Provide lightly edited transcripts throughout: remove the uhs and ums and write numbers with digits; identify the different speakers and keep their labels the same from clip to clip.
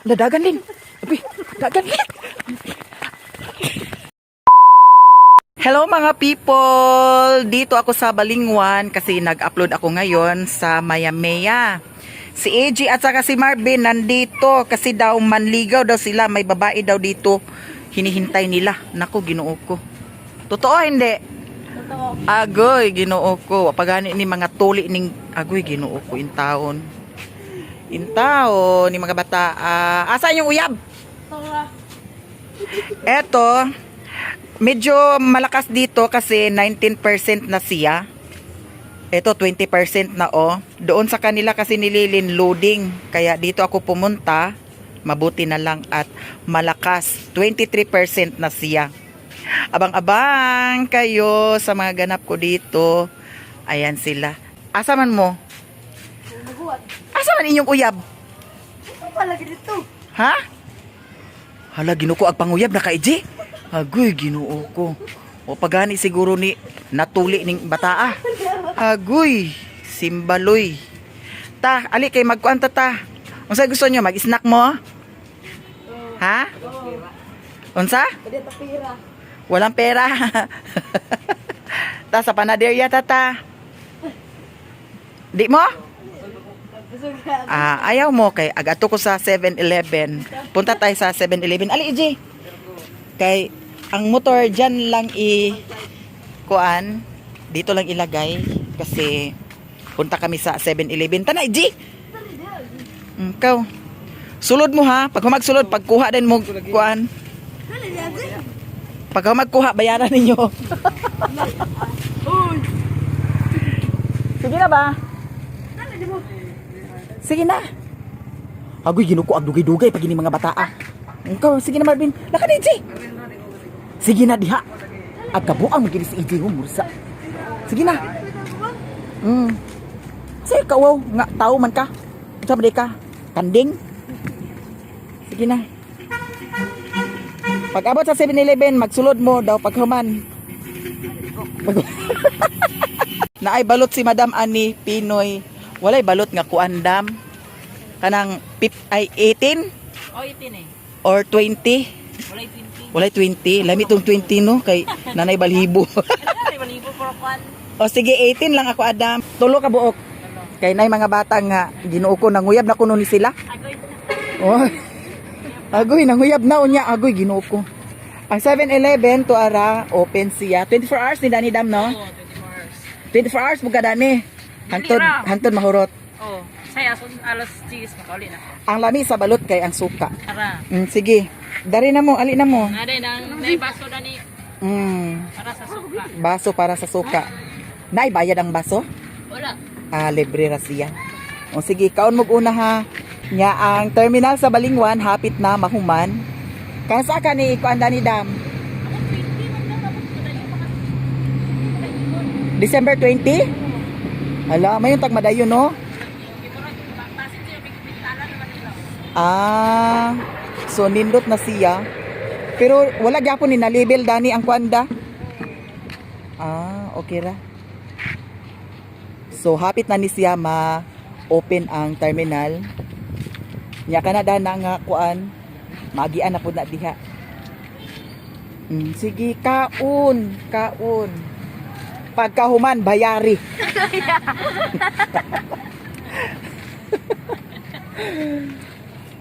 Speaker 1: Ladagan, Lin. Abi, dagan, Lin. Hello, mga people! Dito ako sa Balingwan kasi nag-upload ako ngayon sa Maya Maya. Si AJ at saka si Marvin nandito kasi daw manligaw daw sila. May babae daw dito. Hinihintay nila. Nako, Ginoo ko. Totoo, hindi?
Speaker 2: Totoo.
Speaker 1: Agoy, Ginoo ko. Pagani ni mga tuli ning agoy, Ginoo ko intaon. Intaon ni mga bata. Ah, asa yung uyab?
Speaker 2: Tora.
Speaker 1: Eto, medyo malakas dito kasi 19% na siya. Eto, 20% na oh. Doon sa kanila kasi nililin loading. Kaya dito ako pumunta, mabuti na lang at malakas. 23% na siya. Abang-abang kayo sa mga ganap ko dito. Ayan sila. Asa man mo?
Speaker 2: Naguwan.
Speaker 1: Asa man inyong uyab?
Speaker 2: Ito pala dito.
Speaker 1: Ha? Hala, Ginoo ko, ag panguyab na ka, EJ. Agoy, Ginoo ko. O pagani siguro ni natuli ning bataa. Agoy, simbaloy. Ta, ali kay magkuan ta ta. Unsa gusto niyo, mag-snack mo? Ha? Unsa?
Speaker 2: Pwede ta pira.
Speaker 1: Walang pera. Ta sa panaderya ta ta. Di mo?
Speaker 2: Busog ka.
Speaker 1: Ah, ayaw mo kay agato ko sa 7-Eleven. Punta tayo sa 7-Eleven. Ali, EJ. Kay ang motor diyan lang i kuan, dito lang ilagay kasi punta kami sa 7-Eleven. Tana, EJ. Ikaw. Sulod mo ha. Pag humagsulod, pagkuha din mo kuan. Pag humagkuha, bayaran ninyo.
Speaker 2: Uy.
Speaker 1: Sige na ba? Sige na. Agoy, ginuko ang dugay-dugay pag ini mga bata ah. Ikaw, sige na, Marvin. Laka na, EJ. Sige na diha. Ag kabuang magini si EJ humursa. Sige na. Sige ka, wow. Nga, tao man ka. Unsa man di ka? Kanding? Sige na. Pag abot sa 7-Eleven, magsulod mo daw paghuman. Pag Naay balot si Madam Ani Pinoy. Walay balot nga kuandam. Kanang pip ay 18
Speaker 2: Oh, 18 eh.
Speaker 1: or 20.
Speaker 2: Walay 20.
Speaker 1: Walay 20. Lami tong 20 no kay Nanay Balhibo.
Speaker 2: Ay, malibo pero kwan.
Speaker 1: O sige, 18 lang ako, Adam. Tulo ka buok. Kay nay mga bata nga Ginoo ko, nanguyab na kuno ni sila.
Speaker 2: Agoy.
Speaker 1: Oh. Agoy, nanguyab na unya, agoy, Ginoo ko. Ang 7-Eleven to ara open siya. 24 hours ni Dani Dam no?
Speaker 2: Oh, 24 hours.
Speaker 1: 24 hours mo ka Dani. Hantod,
Speaker 2: Dili ra.
Speaker 1: hantod mahurot.
Speaker 2: Oh, saya aso alas 10 makauli na.
Speaker 1: Ang lami sa balot kay ang suka.
Speaker 2: Ara.
Speaker 1: Sige. Dari na mo, ali na mo.
Speaker 2: Nade nang nay baso dani para sa suka.
Speaker 1: Baso para sa suka. Nay, bayad ang baso?
Speaker 2: Wala.
Speaker 1: Ah, libre ra siya. O sige, kaon mo una ha. Nya ang terminal sa Balingwan hapit na mahuman. Kasa ka ni kuan Dani Dam?
Speaker 2: Ako 20 man daw tapos ko dali pa.
Speaker 1: December 20? Hala, may tag madayon no? Ah, so nindot na siya. Pero wala gyapon ni na-label dani ang kuanda. Ah, okay ra. So hapit na ni siya ma-open ang terminal. Nya kana na nga kuan, maagian na pud na diha. Sige, kaon, kaon. Pagkahuman, bayari.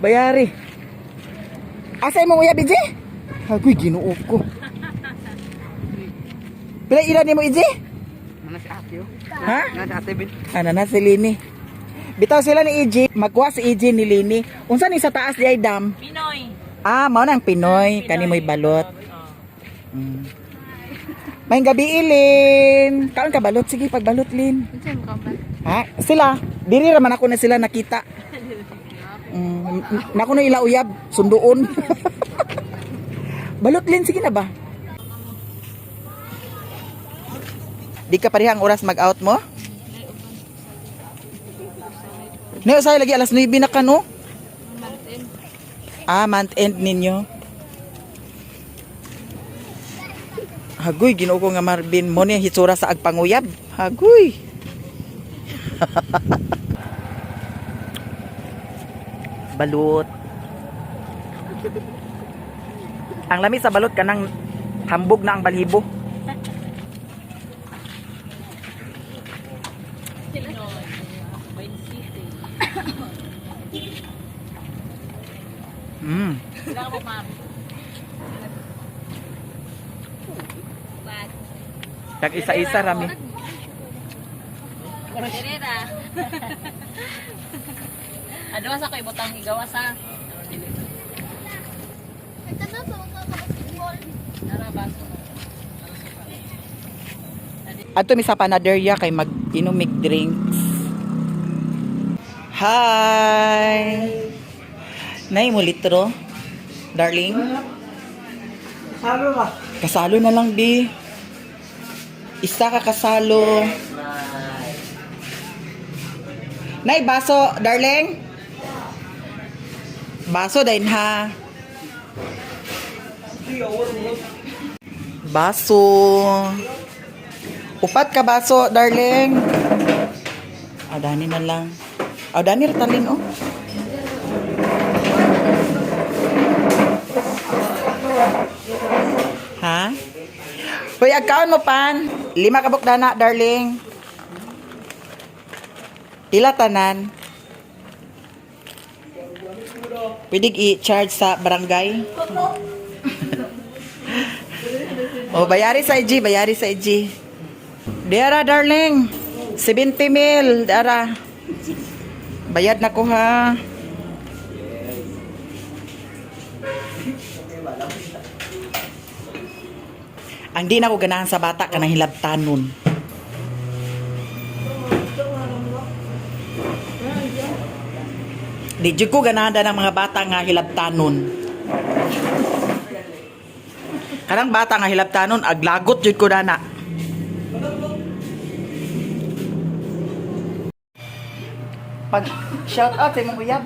Speaker 1: Bayari. Asa imong uyab, EJ? Agoy, Ginoo ko. Pila ila nimo, EJ?
Speaker 3: Mana si ate oh.
Speaker 1: Ha?
Speaker 3: Mana si ate bin.
Speaker 1: Ana na si Lini. Bitaw sila ni EJ, magkuha si EJ ni Lini. Unsa ni sa taas di ay dam?
Speaker 2: Pinoy.
Speaker 1: Ah, mao na ang Pinoy, kani mo'y balot.
Speaker 2: Oh.
Speaker 1: May gabi ilin. Kaon ka balot, sige pagbalot Lin. Ha? Sila, diri ra man ako na sila nakita. Nako na ila uyab, sunduon. Balot Lin, sige na ba? Di ka parehang oras mag-out mo? Ne, usay lagi alas 9 na ka no? Ah, month end ninyo. Hagoy, Ginoo ko nga Marvin mo niya hitsura sa agpanguyab. Hagoy. Balut. Ang lami sa balot kanang hambog na ang balhibo.
Speaker 2: Sila mo, ma'am.
Speaker 1: Tag isa-isa rami.
Speaker 2: Direra. Ano sa ko ibutang higawa sa? Nara baso.
Speaker 1: Adto mi sa panaderya kay mag-inom mig drinks. Hi. Nay mo litro. Darling.
Speaker 3: Salo ba?
Speaker 1: Kasalo na lang di. Isa ka kasalo. Nay baso, darling. Baso din ha. Baso. Upat ka baso, darling. Ah, dani na lang. Ah, dani ratalin oh. Ha? Hoy, agkaon mo pan. 5 ka bukdana, darling. Pila tanan? Pwede i-charge sa barangay? Oh, bayari sa IG, bayari sa IG. Dara, darling. 70 mil, dara. Bayad na ko ha. Ang di na ko ganahan sa bata kanang hilabtanon. Di jud ko ganahan ng mga bata nga hilabtanon. Kanang bata nga hilabtanon aglagot jud ko dana. Pag shout out sa imong uyab.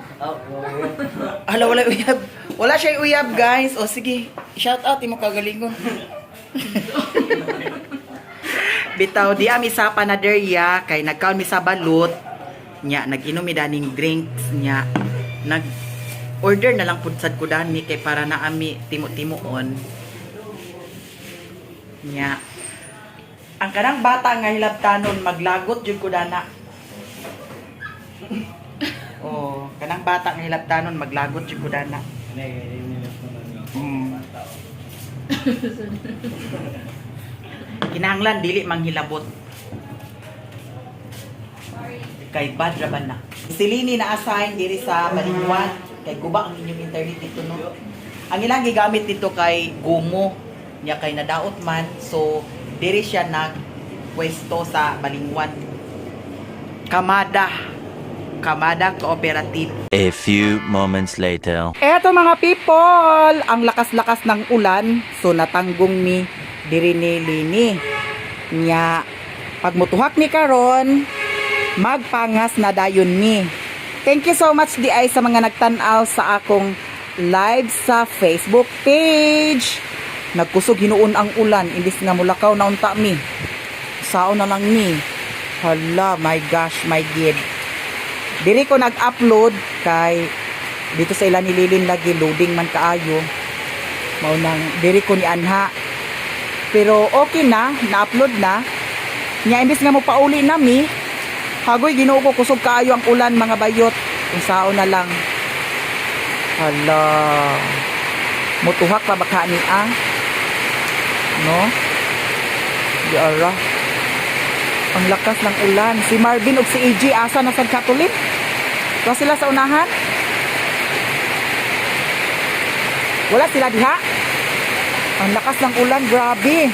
Speaker 1: Hala, wala uyab. Wala siya uyab, guys. O sige, shout out imo kagalingon. Bitaw di ami sa panaderya kay nagkaon mi sa balut nya, nag-inom mi daning drinks nya, nag order na lang pud sad ko dani kay para na ami timo-timuon nya. Ang kanang bata nga hilabtanon, maglagot jud ko dana. Oh, kanang bata nga hilabtanon, maglagot jud ko dana. Kinahanglan dili manghilabot. Kay bad ra ba na. Silini na assign diri sa Balingwan kay guba ang inyong internet dito, no. Ang ilang gigamit dito kay Gumo nya kay nadaot man, so diri siya nag pwesto sa Balingwan. Kamada. Kamada Cooperative.
Speaker 4: A few moments later.
Speaker 1: Eto mga people, ang lakas-lakas ng ulan, so natanggong mi diri ni Lini. Nya, pag mutuhak ni karon, magpangas na dayon mi. Thank you so much di ay sa mga nagtan-aw sa akong live sa Facebook page. Nagkusog hinuon ang ulan, imbis nga mulakaw na unta mi. Sao na lang mi. Hala, my gosh, my gid. Diri ko nag-upload kay dito sa ilan nililin lagi loading man kaayo. Mao nang diri ko ni anha. Pero okay na, na-upload na. Nya imbis nga mo pauli nami, hagoy Ginoo ko, kusog kaayo ang ulan mga bayot. Unsaon na lang. Hala. Mutuhak pa baka ni ah. No? Di ara. Ang lakas ng ulan. Si Marvin ug si EJ asa na sad Katolik? Wa sila sa unahan? Wala sila diha? Ang lakas ng ulan, grabe.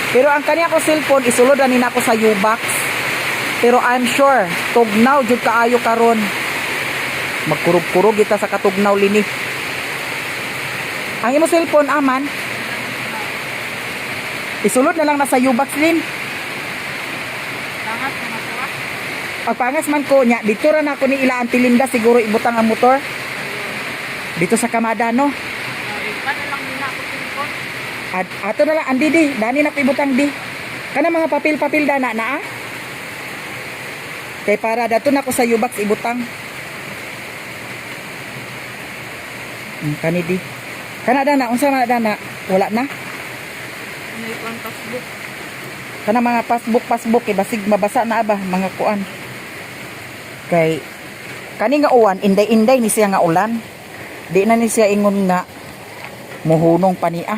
Speaker 1: Pero ang kaniya ko cellphone, isulod ani nako sa U-box. Pero I'm sure, tugnaw jud kaayo karon. Magkurog-kurog kita sa katugnaw lini. Ang imo cellphone aman. Isulod na lang na sa U-box din.
Speaker 2: Tangat na masawa.
Speaker 1: Pagpangas man ko nya, dito ra na ako ni ila Auntie Linda siguro ibutang ang motor. Dito sa Kamada, no.
Speaker 2: Paano lang din ako telepon?
Speaker 1: At ato na lang andi di, dani na ko ibutang di. Kana mga papel-papel dana na ah. Kay para dato na ko sa U-box ibutang. Kani di. Kana dana, unsa man na dana? Wala na.
Speaker 2: May kuan passbook.
Speaker 1: Kana mga passbook passbook kay basig mabasa na ba mga kuan. Kay kani nga uwan, inday-inday ni siya nga ulan. Di na ni siya ingon nga muhunong pa niya.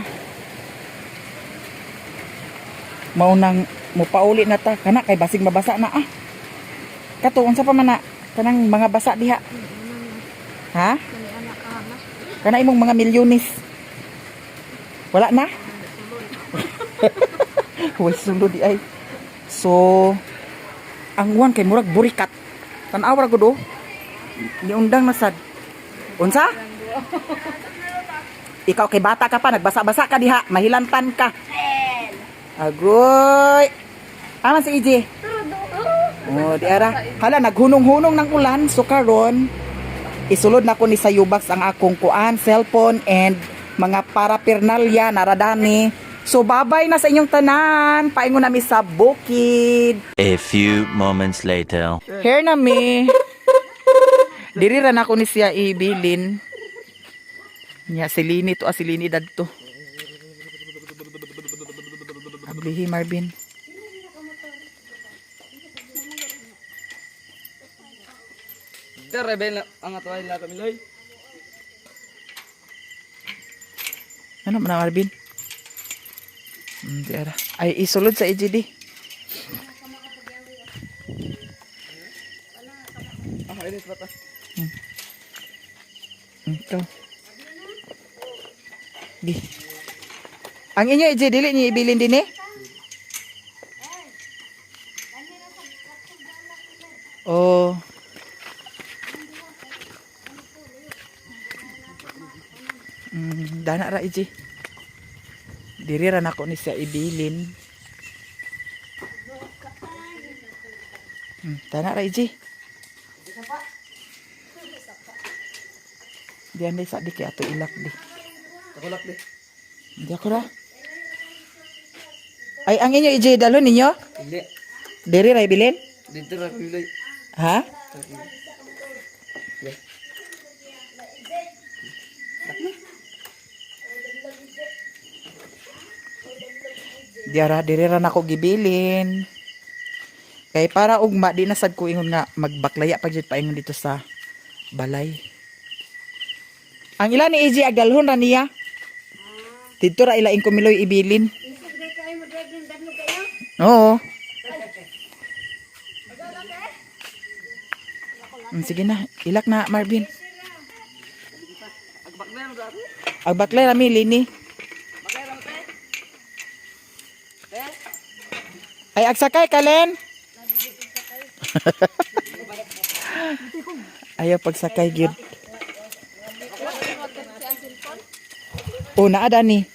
Speaker 1: Mao nang mupauli na ta kana kay basig mabasa na ah. Kato unsa pa man na kanang mga basa diha? Ha?
Speaker 2: Kani anak ka na.
Speaker 1: Kana imong mga milyones. Wala na? Way sulod di ay. So ang uwan kay murag burikat. Tan-aw ra gud oh. Niundang na sad. Unsa? Ikaw kay bata ka pa, nagbasa-basa ka diha, mahilantan ka. Agoy. Aman si EJ? Oh, di ara. Hala, naghunong-hunong ng ulan. So karon isulod na ko ni sa Ubox ang akong kuan, cellphone and mga paraphernalia naradani. So babay na sa inyong tanan. Paingon nami sa bukid.
Speaker 4: A few moments later.
Speaker 1: Here na mi. Diri ra na ko ni siya ibilin. Nya si Lini to, ah, si Lini dadto. Ablihi Marvin.
Speaker 3: Dere ben ang ato ay lato miloy.
Speaker 1: Ano man ang Marvin? Di ara. Ay isulod sa EGD.
Speaker 3: Ah, inis bata.
Speaker 1: Ito. Di. Ang inyo EJ dili niyo ibilin din eh? Oh. Dana ra EJ. Diri ra nako ni siya ibilin. Dana ra EJ. Diyan di sa di kay ato ilak di.
Speaker 3: Takulak di.
Speaker 1: Hindi ako ra. Ay, ang inyo, EJ, dalo ninyo?
Speaker 3: Hindi.
Speaker 1: Diri ra ibilin?
Speaker 3: Dito ra miloy.
Speaker 1: Ha? Diara, diri ra nako gibilin. Kay para ugma di na sad ko ingon nga magbaklaya pa jud paingon dito sa balay. Ang ila ni AJ agdalhon ra niya. Didto ra ila kumiloy ibilin. Oo. Sige na, ilak na Marvin. Agbaklay rami lini. Ay agsakay kalen. Ayaw pagsakay gyud. Oh, naa dani.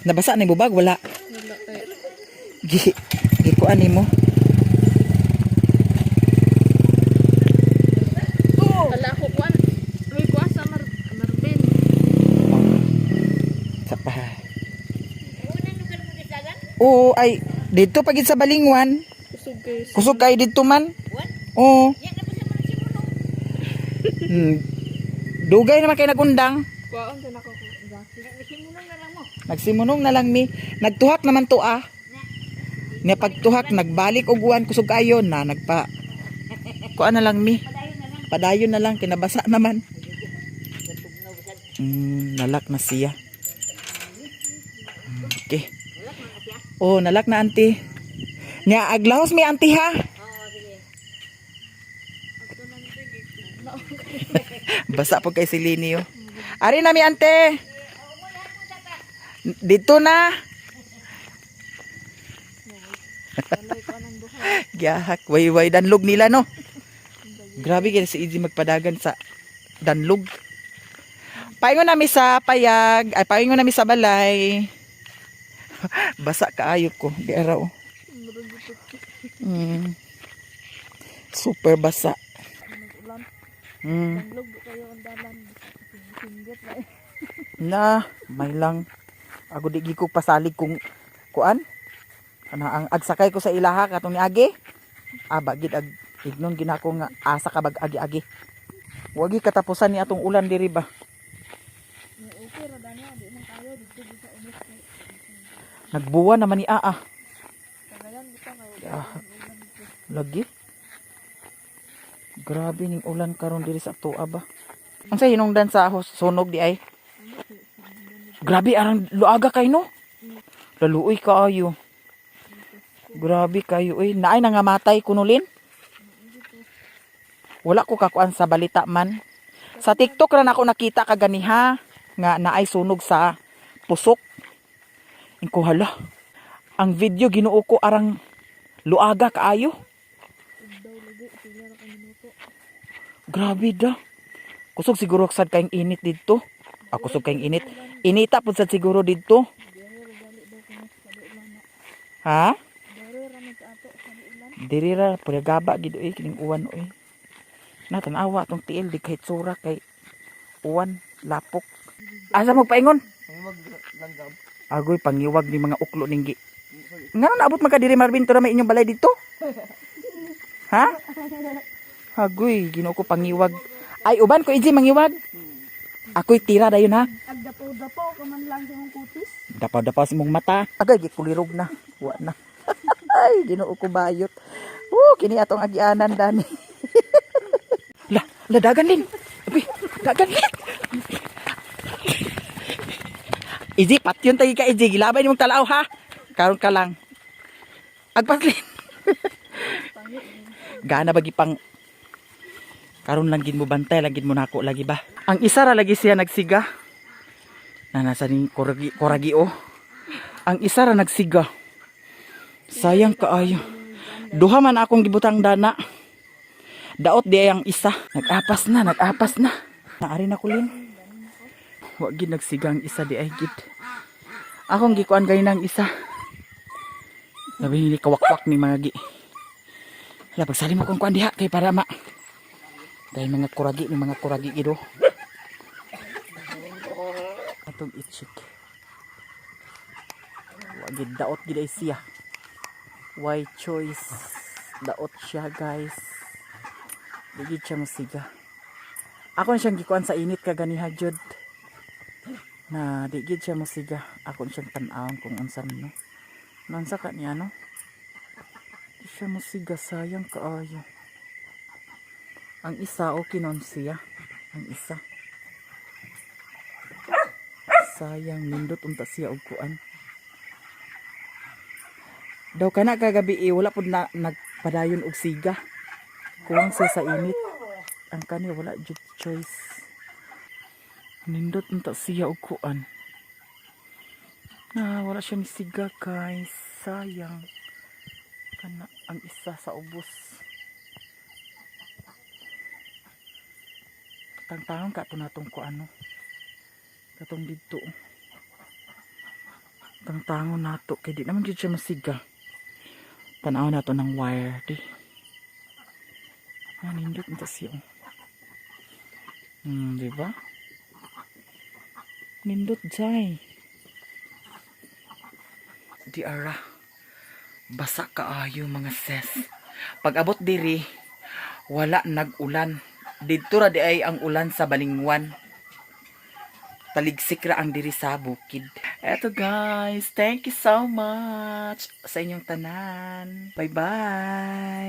Speaker 1: Nabasa na yung bubag? Wala. Gi, gikuan nimo.
Speaker 2: Wala ko kuan. May kuan sa Marvin.
Speaker 1: Sa pa. Oo, ay dito pagid sa Balingwan.
Speaker 2: Kusog kayo.
Speaker 1: Kusog kay dito man. Oo. Dugay naman kay nagundang.
Speaker 2: Kuan sa nako.
Speaker 1: Nagsimunong na lang mi. Nagtuhak naman to ah. Nya pagtuhak nagbalik og uwan kusog kayo na nagpa kuan na lang mi. Padayon na lang kinabasa naman. Nalak na siya. Okay. Oh, nalak na auntie. Nya aglahos mi auntie ha. Basa po kay si Lini oh. Ari na mi ante. Dito na. Gahak, way-way danlog nila no. Grabe kaya si Izzy magpadagan sa danlog. Paingon nami sa payag, ay paingon nami sa balay. Basa kaayo ko, di araw. Super basa. Na, may lang. Ako di gi ko pasalig kung kuan. Kana ang agsakay ko sa ilaha katong niagi. Aba gid ag ignon ginako nga asa ka bag agi-agi. Wagi katapusan ni atong ulan diri ba.
Speaker 5: Okay ra dani, di man kayo didto sa ubos kay
Speaker 1: Nagbuwa naman ni Aa.
Speaker 5: tagalan kita kay
Speaker 1: Ah, lagi. Grabe ning ulan karon diri sa atoa ba. Unsa hinungdan sa sunog di ay? Grabe arang luaga kay no. Laluoy kaayo. Grabe kayo oy. Naay nangamatay kunulin. Wala ko kakuan sa balita man. Sa TikTok ra nako nakita kaganiha nga naay sunog sa pusok. Ingko hala. Ang video Ginoo ko, arang luaga kaayo. Grabe da. Kusog siguro sad kayong init didto. Ako kusog kayong init. Inita pud sad siguro didto. Ha? Diri ra pagaba gid oy kining uwan oy. Na tan-awa tong tiil di kahit sura kay uwan lapok. Asa mo paingon?
Speaker 3: Ang mag langgam.
Speaker 1: Agoy pangiwag ni mga uklo ninggi. Ngano naabot man ka diri, Marvin, to na may inyong balay dito? Ha? Agoy, Ginoo ko, pangiwag. Ay uban ko iji mangiwag. Ako'y tira dayon ha.
Speaker 5: Agdapaw-dapaw ka man lang sa imong kutis.
Speaker 1: Dapaw-dapaw sa imong mata. Agay gikulirog na. Wa na. Ay, Ginoo ko, bayot. Oh, kini atong agianan dani. La, la dagan lin. Agoy, dagan lin. Easy, patyon tayo ka, Easy. Gilabay nimong talaaw, ha? Karon ka lang. Agpaslin. Gana bagi pang karon lang gid mo bantay lang gid mo nako lagi ba. Ang isa ra lagi siya nagsiga. Na nasa ning koragi koragi oh. Ang isa ra nagsiga. Sayang kaayo. Duha man akong gibutang dana. Daot di ay ang isa. Nag-apas na, nag-apas na. Naari na kulin. Wa gid nagsiga ang isa di ay gid. Akong gikuan gani ang isa. Labi hindi kawakwak ni mga gi. Hala, pagsali mo kung kuan diha kay para ma. Dahil mga kuragi ni mga kuragi gido. Atong i-check. Wa gid daot gid ay siya. Why choice? Daot siya, guys. Di gid siya masiga. Ako na siyang gikuan sa init kaganiha jud. Na di gid siya mosiga. Ako na siyang tan-awon kung unsa no. Nansa ka niya no? Di siya mosiga, sayang kaayo. Ang isa okay nun siya. Ang isa. Sayang nindot unta siya og kuan. Daw kana kagabi eh, wala pud na nagpadayon og siga. Kuwang siya sa init. Ang kani wala jud choice. Nindot unta siya og kuan. Na wala siya misiga, guys. Sayang. Kana ang isa sa ubos. Tangtangon ka to natong kuan no. Katong didto. Tangtangon nato kay di naman jud siya masiga. Tanaw nato ng wire di. Ah, nindot unta siya. Oh. Di ba? Nindot jay. Di ara. Basa kaayo mga ses. Pag abot diri, wala nag-ulan. Didto ra di ay ang ulan sa Balingwan. Taligsik ra ang diri sa bukid. Eto guys, thank you so much sa inyong tanan. Bye-bye.